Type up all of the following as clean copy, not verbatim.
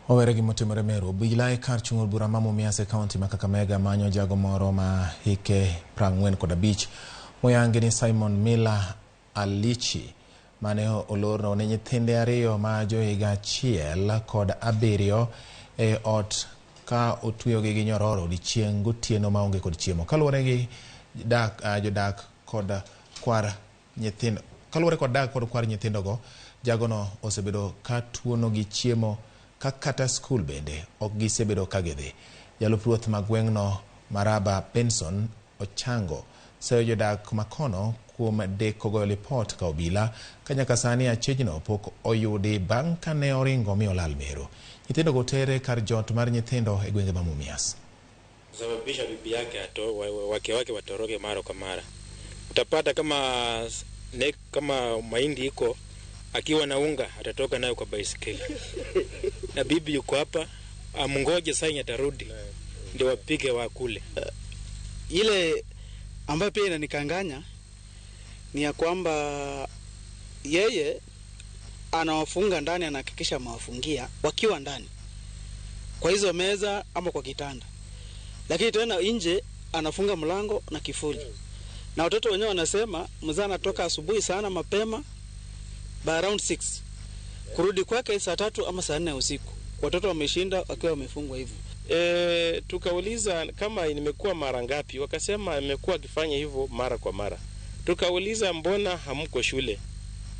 Wawere gi motimore Meru. Obila e kar chung' od bura ma Mumias e kaunti ma Kakamega manyo jago moro ma hike 45 moyangi ni Simon Miller Alichi mane olorno ne nyithinde ariyo ma johiga 1 kod 7 e ot ka otweyogi gi nyororo odiechieng' gotieno maonge kod chiemo. Kaluwore gi dak, jodak kod kwar nyithindo, kaluwore kod dak kod kwar nyithindogo, jagono osebedo ka tuono gi chiemo ka kata skul bende ok gisebedo ka gidhi. Jalup ruoth ma gweng'no Maraba Benson Ochango seyo jodak makono kuom deko goyo lipot ka obila ka nyaka sani achijno pok oyudi bang' kane oringo mi olal Meru. Nyithindogo otere kar jot mar nyithindo e gwenge ma Mumias. Sababisha bibi yake wake wake watoroke mara kwa mara. Utapata kama mahindi iko akiwa na unga atatoka nayo kwa baisikeli. Na bibi yuko hapa amngoje saa atarudi ndio wapike wakule. Ile ambayo pia inanikanganya ni ya kwamba yeye anawafunga ndani, anahakikisha amewafungia wakiwa ndani kwa hizo meza ama kwa kitanda, lakini tena nje anafunga mlango na kifuli. Na watoto wenyewe wanasema mzee anatoka asubuhi sana mapema by around 6 kurudi kwake saa 3 ama saa 4 usiku. Watoto wameshinda wakiwa wamefungwa hivyo. Tukauliza kama nimekuwa mara ngapi, wakasema amekuwa akifanya hivyo mara kwa mara. Tukauliza mbona hamko shule,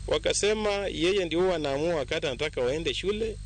wakasema yeye ndio huwa anaamua wakati anataka waende shule